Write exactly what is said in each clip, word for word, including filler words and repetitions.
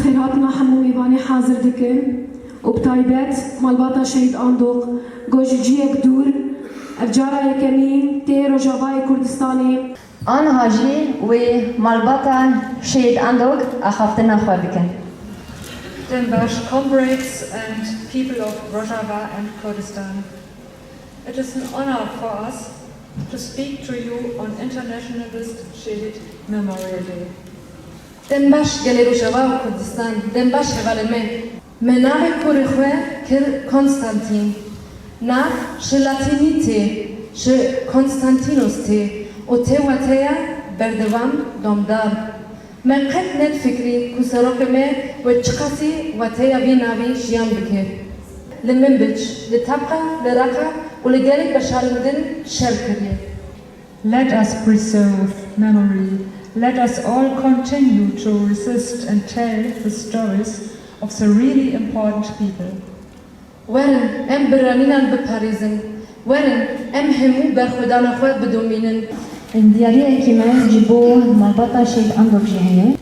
Xêrhatina hemû mêvanê hazir dikim û bi taybet malbata Şehîd Andok, ku ji ciyek dûr ev cara yekemîn tê Rojavayê Kurdistanê. Aniha jî wê malbata Şehîd Andok axaftina xwe bikin. Dem baş, comrades and people of Rojava and Kurdistan. It is an honor for us to speak to you on Internationalist Shehid Memorial Day. Dem baş gelê Rojava û Kurdistan, dem baş hevalên me. Me navê kurê xwe kir Konstantîn. Nav ji latînî tê, ji Konstantinos tê û tê wateya berdewam, domdar. Me qet nedifikirî ku serokê me wê çiqasî wateya vî navî jiyan bike. Li Minbic, li Tabqa, li Reqa û li gelek beşarên din şer kiriye. Let us preserve memory. Let us all continue to resist and tell the stories of the really important people. Werin, em biranînan biparêzin. Werin, em hemû berxwedana xwe bidomînin. Diyariyekî me ji bo malbata Şehîd Andok jî heye.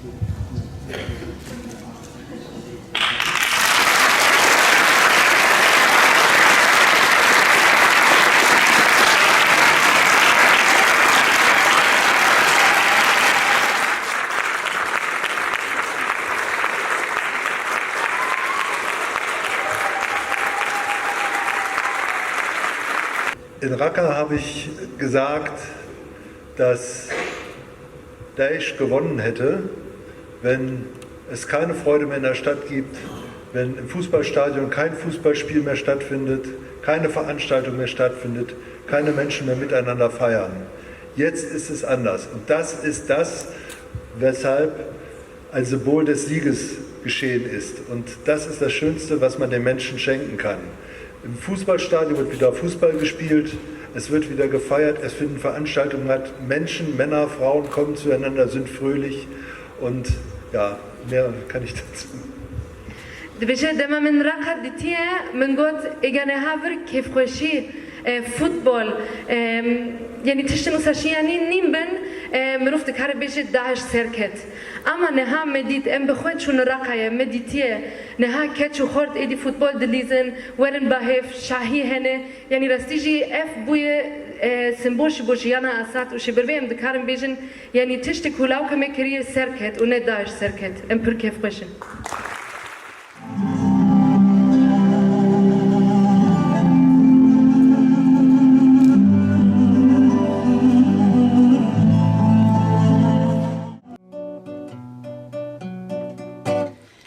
In Raqqa habe ich gesagt, dass Daesh gewonnen hätte, wenn es keine Freude mehr in der Stadt gibt, wenn im Fußballstadion kein Fußballspiel mehr stattfindet, keine Veranstaltung mehr stattfindet, keine Menschen mehr miteinander feiern. Jetzt ist es anders. Und das ist das, weshalb ein Symbol des Sieges geschehen ist. Und das ist das Schönste, was man den Menschen schenken kann. Im Fußballstadion wird wieder Fußball gespielt, es wird wieder gefeiert, es finden Veranstaltungen statt, Menschen, Männer, Frauen kommen zueinander, sind fröhlich und ja, mehr kann ich dazu. Dibêje, dema min Reqa dîtiye, min got, êga niha vir kêfxweşî, e, futbol, e, yanî tiştên wisa şiyanî nîn bin, e, mirov dikare bêje Daeş serket. Ama niha me dît, em bi xwe çûn Reqayê, me dîtiye. Niha keç û xort êdî futbol dilîzin, werin ba hêv, şahî hene. Yanî rastî jî ev bûye, e, sembol ji bo jiyana azad û ji ber vê em dikarin bêjin, yanî tiştê ku lawka me kiriye serket û ne Daeş serket. Em pir kêfxweş in.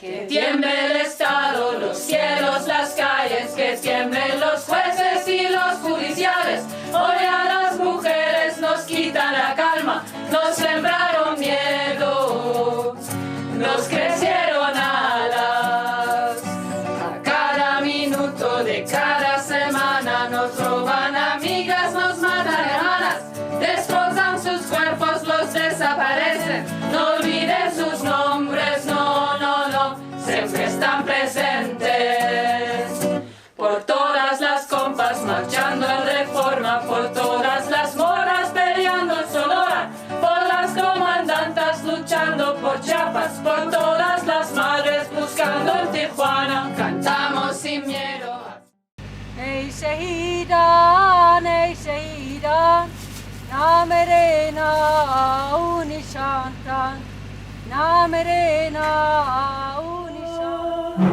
Que tiemble el Estado, los cielos, las calles, que tiemblen los jueces y los judiciales. Hoy a las mujeres nos quitan la calma, nos sembraron miedo, nos crecieron alas. A cada minuto de cada semana nos roban amigas, nos matan hermanas. Destrozan sus cuerpos, los desaparecen. No olviden sus nombres, no, no, no, siempre están presentes. Por todas las compas marchando en reforma, por todas las moras peleando en Sonora, por las comandantas luchando por Chiapas, por todas las madres buscando en Tijuana, cantamos sin miedo. Ey şehîdan, ey şehîdan, namerê nav û nîşantan, namerê nav û nîşantan.